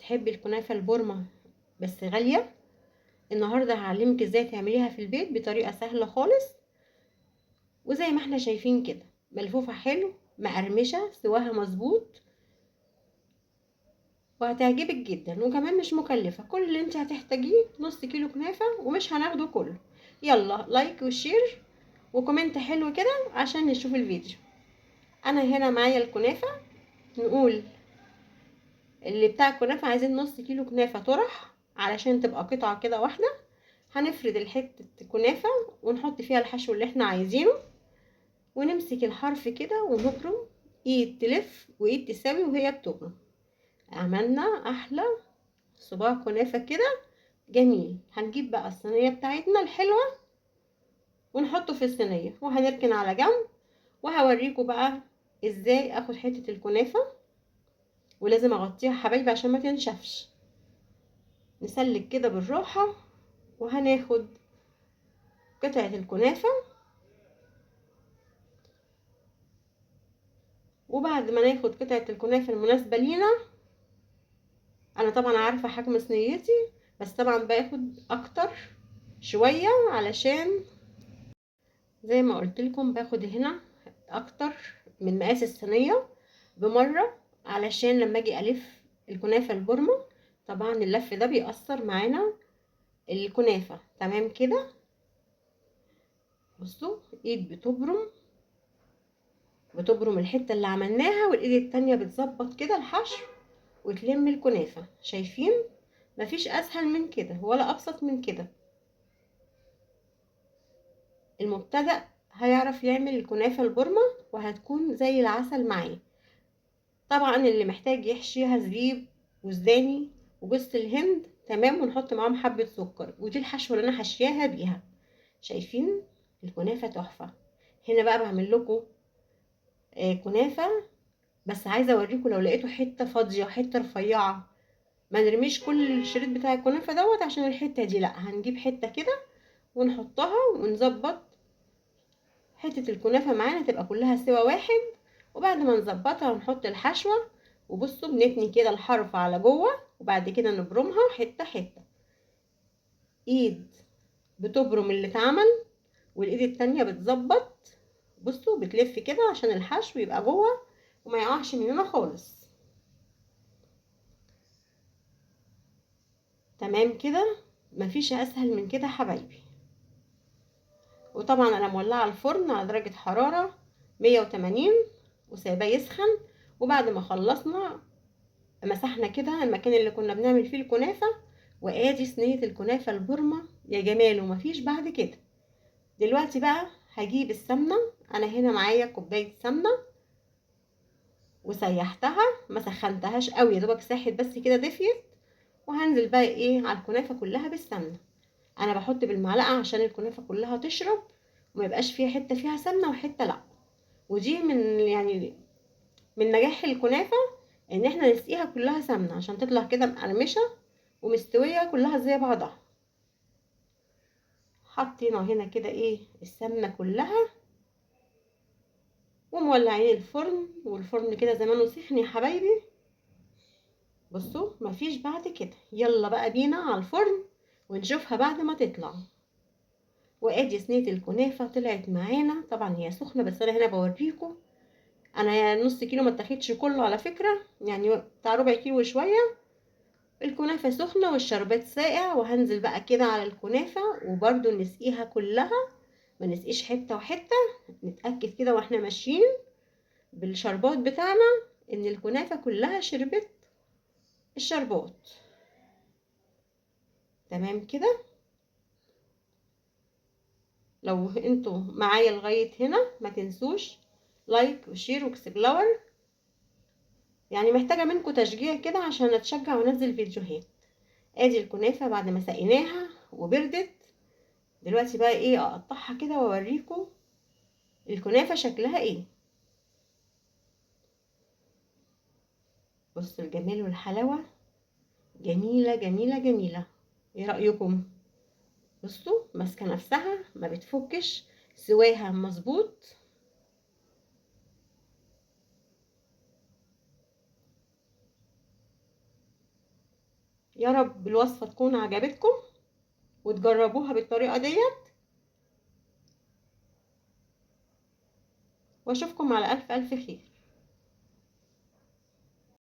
بتحبي الكنافة البورمة بس غالية، النهاردة هعلمك ازاي تعمليها في البيت بطريقة سهلة خالص. وزي ما احنا شايفين كده ملفوفة حلو، مقرمشة، سواها مظبوط، وهتعجبك جدا، وكمان مش مكلفة. كل اللي انت هتحتاجيه نص كيلو كنافة ومش هناخده كله. يلا like و share و comment حلو كده عشان نشوف الفيديو. انا هنا معايا الكنافة، نقول اللي بتاع الكنافة عايزين نص كيلو كنافة طرح علشان تبقى قطعة كده واحدة. هنفرد الحتة كنافة ونحط فيها الحشو اللي احنا عايزينه، ونمسك الحرف كده ونبرم، ايد تلف وايد تساوي وهي بتبرم. عملنا احلى صباع كنافة كده جميل. هنجيب بقى الصينية بتاعتنا الحلوة ونحطه في الصينية، وهنركن على جنب، وهوريكم بقى ازاي اخد حتة الكنافة. ولازم اغطيها حبايبي عشان ما تنشفش. نسلك كده بالراحة، وهناخد قطعة الكنافة، وبعد ما ناخد قطعة الكنافة المناسبة لينا، انا طبعا عارفة حجم صينيتي، بس طبعا باخد اكتر شوية علشان زي ما قلت لكم باخد هنا اكتر من مقاس الصينية بمرة، علشان لما اجي الف الكنافة البورمة طبعا اللف ده بيأثر معانا الكنافة. تمام كده، بصوا ايد بتبرم الحتة اللي عملناها، والايد التانية بتظبط كده الحشو وتلم الكنافة. شايفين؟ مفيش اسهل من كده ولا ابسط من كده. المبتدأ هيعرف يعمل الكنافة البورمة وهتكون زي العسل معاه. طبعا اللي محتاج يحشيها زبيب وزداني وجوز الهند، تمام، ونحط معاهم حبة سكر، ودي الحشوة اللي انا حشياها بيها. شايفين الكنافة تحفة. هنا بقى بعمل لكم كنافة، بس عايزة اوريكم لو لقيتوا حتة فاضية حتة رفيعة ما نرميش كل الشريط بتاع الكنافة دوت عشان الحتة دي، لا هنجيب حتة كده ونحطها ونظبط حتة الكنافة معانا تبقى كلها سوا واحد. وبعد ما نظبطها ونحط الحشوة، وبصوا بنتني كده الحرف على جوه، وبعد كده نبرمها حتة حتة. ايد بتبرم اللي اتعمل والايد التانية بتظبط، بصوا بتلف كده عشان الحشو يبقى جوه وما يقعش مننا خالص. تمام كده، مفيش اسهل من كده حبايبي. وطبعا انا مولعه الفرن على درجه حراره 180 وسايباه يسخن. وبعد ما خلصنا مسحنا كده المكان اللي كنا بنعمل فيه الكنافه، وادي صينيه الكنافه البورمه يا جمال، ومفيش بعد كده. دلوقتي بقى هجيب السمنه، انا هنا معايا كوبايه سمنه وسيحتها، ما سخنتهاش قوي، يا دوبك ساحت بس كده دفيت. وهنزل بقى ايه على الكنافه كلها بالسمنه. انا بحط بالمعلقه عشان الكنافه كلها تشرب وما يبقاش فيها حته فيها سمنه وحته لا. ودي من نجاح الكنافه ان احنا نسقيها كلها سمنه عشان تطلع كده مقرمشه ومستويه كلها زي بعضها. حطينا هنا كده ايه السمنه كلها، ومولعين الفرن، والفرن كده زمانه سخن يا حبايبي. بصوا مفيش بعد كده. يلا بقى بينا على الفرن ونشوفها بعد ما تطلع. وادي صينيه الكنافه طلعت معانا، طبعا هي سخنه بس انا هنا بوريكم. انا نص كيلو ما اتاخدش كله على فكره، يعني بتاع ربع كيلو وشويه. الكنافه سخنه والشربات ساقع، وهنزل بقى كده على الكنافه وبرده نسقيها كلها، ما نسقيش حته وحته، نتاكد كده واحنا ماشيين بالشربات بتاعنا ان الكنافه كلها شربت الشربات. تمام كده. لو انتوا معايا لغايه هنا ما تنسوش like و share و explore، يعني محتاجه منكم تشجيع كده عشان اتشجع وانزل فيديوهات. ادي الكنافه بعد ما سقيناها وبردت. دلوقتي بقى ايه اقطعها كده واوريكم الكنافه شكلها ايه. بصوا الجمال والحلاوه، جميله جميله جميله. ايه رايكم؟ بصوا ماسكه نفسها ما بتفكش، سواها مظبوط. يا رب الوصفة تكون عجبتكم وتجربوها بالطريقة ديت، واشوفكم على الف الف خير.